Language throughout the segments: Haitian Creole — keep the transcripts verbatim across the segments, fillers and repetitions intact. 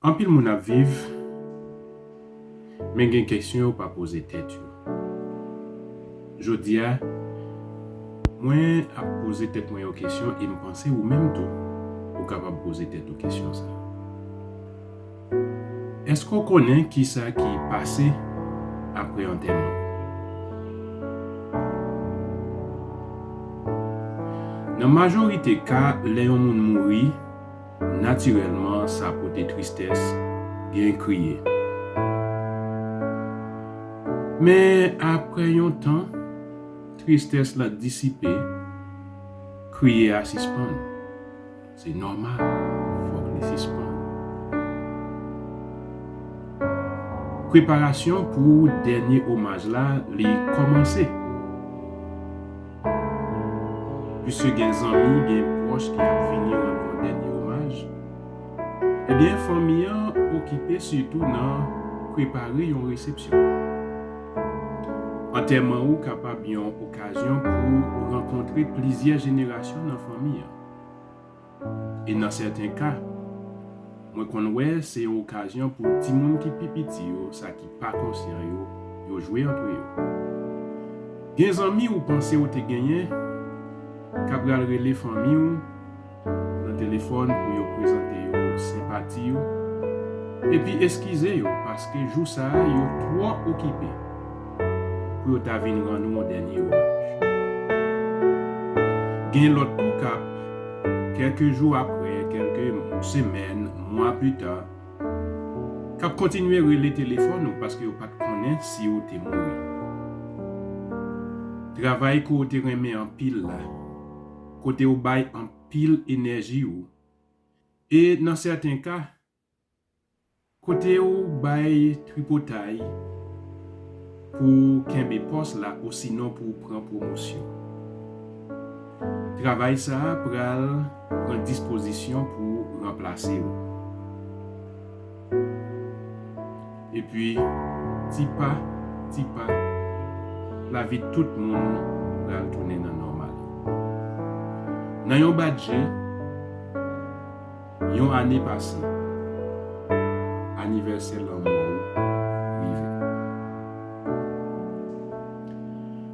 Anpil moun ap viv, men gen kesyon yo pa poze tèt yo. Jodi a, mwen ap poze tèt mwen yon kesyon e m panse ou menm tou, ou kapab poze tèt ou kesyon sa a. Èske w konnen kisa ki pase apre antèman? Nan majorite ka, lè yon moun mouri, natirèlman, sa pote tristès, gen kriye. Men apre yon tan, tristès la disipe, kriye a sispann. Se nòmal, fòk li sispann. Preparasyon pou dènye omaj la, li kòmanse. Piske gen zanmi, gen pwòch ki ap vini rann yon dènye omaj, ebyen, fanmi an okipe sitou nan prepare yon resepsyon. Antèman ou kapab yon okazyon pou rankontre plizyè jenerasyon nan fanmi an. E nan sèten ka, mwen konn wè se yon okazyon pou timoun ki pi piti yo, sa ki pa konsyan yo, yo jwe antre yo. Gen zanmi ou panse ou te genyen, k ap pral rele fanmi w nan telefòn pou yo prezante yo senpati yo, epi eskize yo paske jou sa a yo twò okipe pou yo ta vin rann ou yon dènye omaj. Gen lòt tou k ap, kèlke jou apre, kèlke semèn, mwa pita, k ap kontinye rele telefòn ou paske yo pa t konnen si ou te mouri. Travay ke w te renmen anpil la, kote w bay anpil enèji ou, e nan sèten ka, kote w bay tripotay pou w kenbe pòs la osinon pou w pran pwomosyon. Travay sa a pral pran dispozisyon pou ranplase w. Epi, ti pa, ti pa, lavi tout moun pral tounen nan nòmal. Nan yon bat je, yon ane pase, anivèsè lanmò w rive.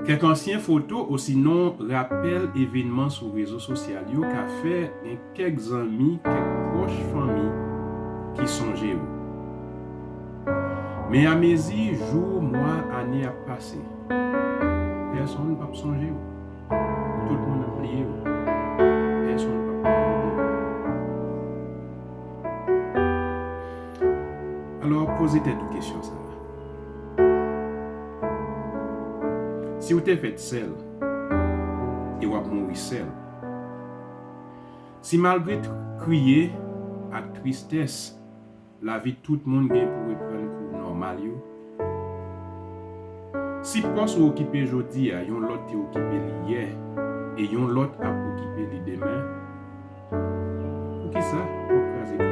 Kèk ansyen foto osinon rapèl evènman sou rezo sosyal yo ka fè gen kèk zanmi, kèk pwòch fanmi ki sonje w. Men amezi jou, mwa, ane ap pase, pèsonn p ap sonje w. Tout moun ap bliye w. Pèsonn p ap pale de w. Alò, poze tèt ou kesyon sa a. Si w te fèt sèl, e w ap mouri sèl, si malgre tr-, kriye ak tristès, lavi tout moun gen pou reprann kou nòmal yo, si pòs ou okipe jodi a, yon lòt te okipe li yè, e yon lòt ap okipe li demen, poukisa w ap kraze kò w?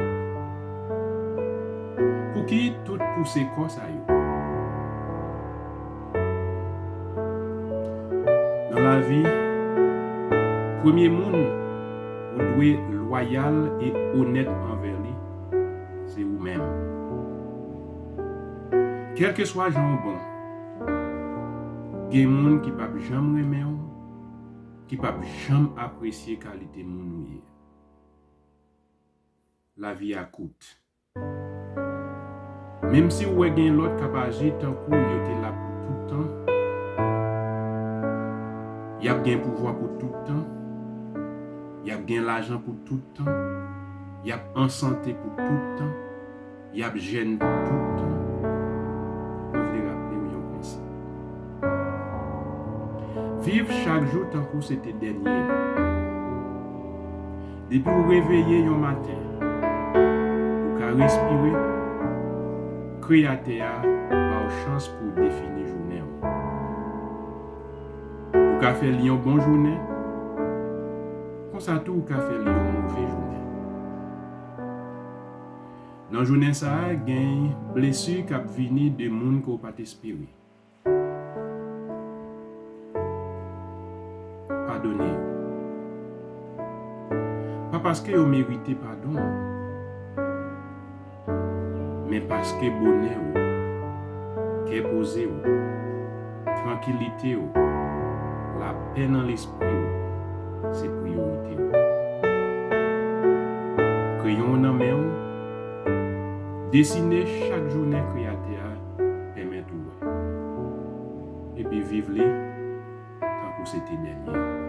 Pouki tout pouse kò sa yo? Nan lavi, premye moun ou dwe lwayal e onèt anvè li, se ou menm. Kèlkeswa jan w bon, gen moun ki p ap janm renmen w, ki p ap janm apresye kalite moun ou ye. Lavi a kout. Menm si w wè gen lòt k ap aji tankou yo te la pou tout tan, y ap gen pouvwa pou tout tan, y ap gen lajan pou tout tan, y ap an sante pou tout tan, y ap jèn pou tout tan, mwen vle raple w yon prensip. Viv chak jou tankou se te dènye a. Depi w reveye yon maten, ou ka respire, Kreyatè a ba w chans pou w defini jounen w. Ou ka fè l yon bon jounen, konsa tou ou ka fè l yon move jounen. Nan jounen sa a, gen blesi k ap vini de moun ke w pa t espere. Padone yo. Pa paske yo merite padon w, Men paske bonè w, kè poze w, trankilite w, lapè nan lespri w, se priyorite w. Kreyon w nan men w, desine chak jounen Kreyatè a pèmèt ou wè. Epi viv li tankou se te dènye.